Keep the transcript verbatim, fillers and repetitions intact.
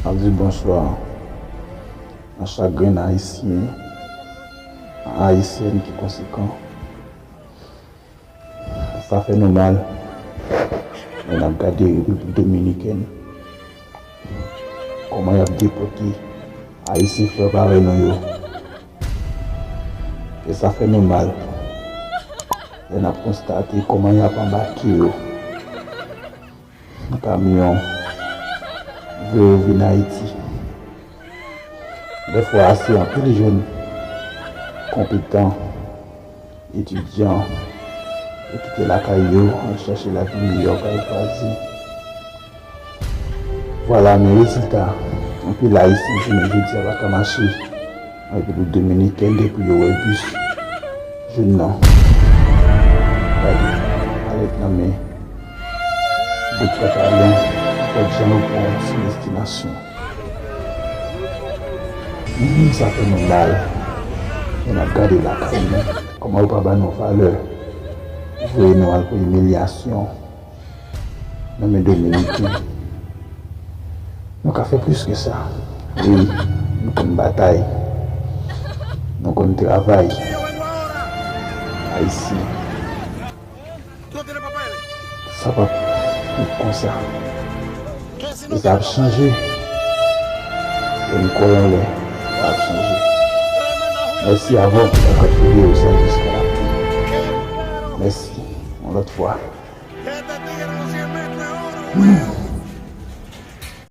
N ap di bonswa a chak grenn Ayisyen, Ayisyèn ki konsekan. Sa fè nou mal lè n ap gade Repiblik Dominikèn, kòman y ap depòte Ayisyen frè parèy nou yo. E sa fè nou mal lè n ap konstate kòman y ap anbake yo nan kamyon, voye yo vin Ayiti. Dèfwa, se anpil jèn konpetan, etidyan, yo kite lakay yo, al chèche lavi miyò kay kwaze. Vwala, men rezilta, anpil Ayisyen jounen jodi a pa ka mache nan Repiblik Dominikèn depi yo wè bis jòn nan. Gade, alèt nan men, bout pantalon, nenpòt jan yo pran yon ti destinasyon. Menm sa fè nou mal lè n ap gade lakay nou, kòman yo pa ba nou valè, voye nou al pou imilyasyon nan men Dominiken. Nou ka fè plis ke sa. Wi, nou konn batay. Nou konn travay. Ayisyen. Sa p ap ret konsa. E sa ap chanje. E m kwè yon lè, sa ap chanje. Mèsi avè w pou sa k ap fè yo sa jiska la. Mèsi. Yon lòt fwa.